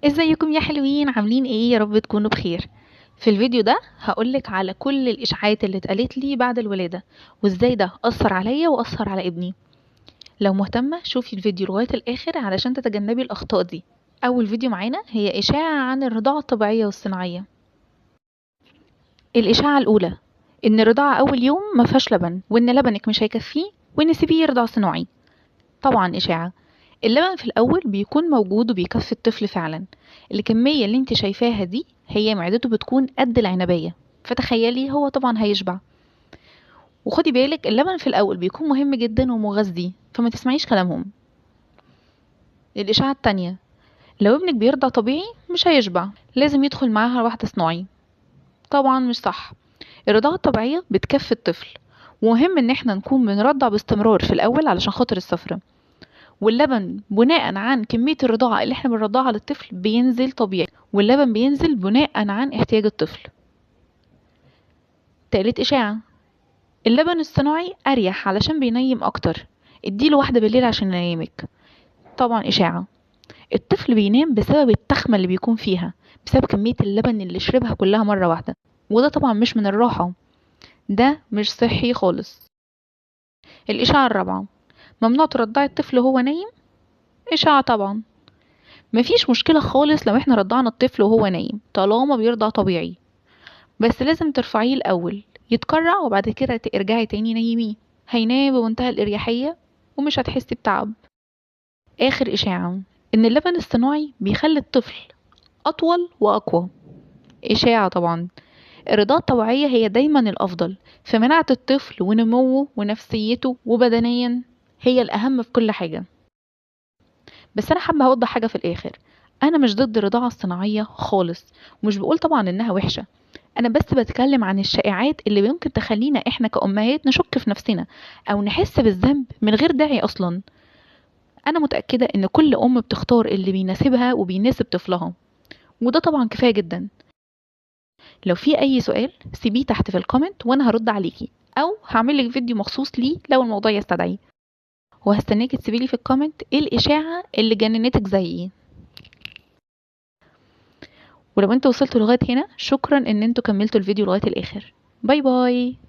ازيكم يا حلوين، عاملين ايه؟ يا رب تكونوا بخير. في الفيديو ده هقولك على كل الاشاعات اللي اتقالت لي بعد الولادة وازاي ده اثر عليا واثر على ابني. لو مهتمة شوفي الفيديو لغاية الاخر علشان تتجنبي الاخطاء دي. اول فيديو معانا هي اشاعة عن الرضاعة الطبيعية والصناعية. الاشاعة الاولى ان الرضاعة اول يوم ما فيهاش لبن، وان لبنك مش هيكفيه، وان سيبيه يرضع صناعي. طبعا اشاعة. اللبن في الاول بيكون موجود وبيكفي الطفل فعلا. الكمية اللي انت شايفاها دي هي معدته بتكون قد العنبية، فتخيلي هو طبعا هيشبع. وخدي بالك اللبن في الاول بيكون مهم جدا ومغذي، فما تسمعيش كلامهم. الاشاعة التانية، لو ابنك بيرضع طبيعي مش هيشبع، لازم يدخل معاها واحدة صناعي. طبعا مش صح. الرضاعة الطبيعية بتكفي الطفل، ومهم ان احنا نكون بنرضع باستمرار في الاول علشان خاطر الصفرة. واللبن بناء عن كمية الرضاعة اللي احنا بنرضعها للطفل بينزل طبيعي، واللبن بينزل بناء عن احتياج الطفل. تالت اشاعة، اللبن الصناعي اريح علشان بينيم اكتر، اديله واحدة بالليل عشان ينيمك. طبعا اشاعة. الطفل بينام بسبب التخمة اللي بيكون فيها، بسبب كمية اللبن اللي شربها كلها مرة واحدة، وده طبعا مش من الراحة، ده مش صحي خالص. الاشاعة الرابعة، ممنوع ترضعي الطفل وهو نايم. اشاعة طبعا. مفيش مشكلة خالص لو احنا رضعنا الطفل وهو نايم طالما بيرضع طبيعي، بس لازم ترفعيه الاول يتكرع وبعد كده ترجعي تاني نيميه، هينام بمنتهى الاريحية ومش هتحسي بتعب. اخر اشاعة، ان اللبن الصناعي بيخلي الطفل اطول واقوى. اشاعة طبعا. الرضاعة الطبيعية هي دايما الافضل في مناعة الطفل ونموه ونفسيته وبدنيا، هي الأهم في كل حاجة. بس أنا حابة أوضح حاجة في الآخر، أنا مش ضد الرضاعة الصناعية خالص، ومش بقول طبعا إنها وحشة، أنا بس بتكلم عن الشائعات اللي ممكن تخلينا إحنا كأمهات نشك في نفسنا أو نحس بالذنب من غير داعي أصلا. أنا متأكدة إن كل أم بتختار اللي بيناسبها وبيناسب طفلها، وده طبعا كفاية جدا. لو في أي سؤال سيبيه تحت في ال comment وأنا هرد عليكي، أو هعملك فيديو مخصوص ليه لو الموضوع يستدعي. وهستناكي تسيبيلي في ال comment ايه الاشاعة اللي جننتك زيي. ولو انتوا وصلتوا لغاية هنا شكرا ان انتوا كملتوا الفيديو لغاية الاخر. bye bye.